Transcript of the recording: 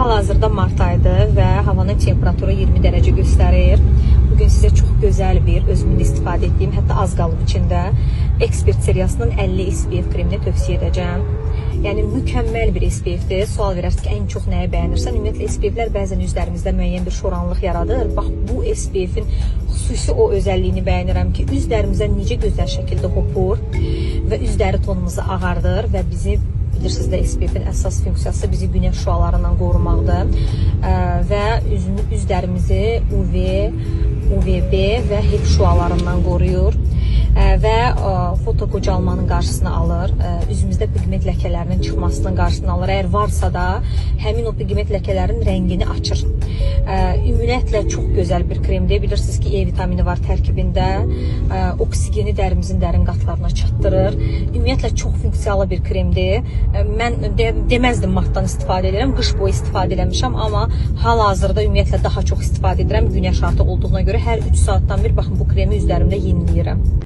Hal-hazırda mart ayıdır və havanın temperaturu 20 dərəcə göstərir. Bugün sizə çox gözəl bir, özümün də istifadə etdiyim, hətta az qalıb içində Expert seriyasının 50 SPF kremini tövsiyə edəcəm. Yəni mükəmməl bir SPF-dir. Sual verərsiniz ki, ən çox nəyi bəyənirsən? Ümumiyyətlə SPF-lər bəzən üzlərimizdə müəyyən bir şoranlıq yaradır. Bax bu SPF-in xüsusi o özəlliyini bəyənirəm ki, üzlərimizə necə gözəl şəkildə hopur və üzləri tonumuzu ağardır və bizi bilirsiniz də SPF-in əsas funksiyası bizi günəş şüalarından qorumaqdır və üzlərimizi UV, UVB və HEP şüalarından qoruyur və fotokocalmanın qarşısını alır, üzümüzdə pigment ləkələrinin çıxmasının qarşısını alır. Əgər varsa da həmin o pigment ləkələrin rəngini açır. Ümumiyyətlə çox gözəl bir kremdir. Bilirsiniz ki, E vitamini var tərkibində, oksigeni dərimizin dərin qatlarına çatdırır. Ümumiyyətlə çox funksiyalı bir kremdir. Mən deməzdim martdan istifadə edirəm, qış boyu istifadə eləmişəm, amma hal-hazırda ümumiyyətlə daha çox istifadə edirəm. Günəş artıq olduğuna görə hər 3 saatdan bir baxın bu kremi üzlərimdə yeniləyirəm.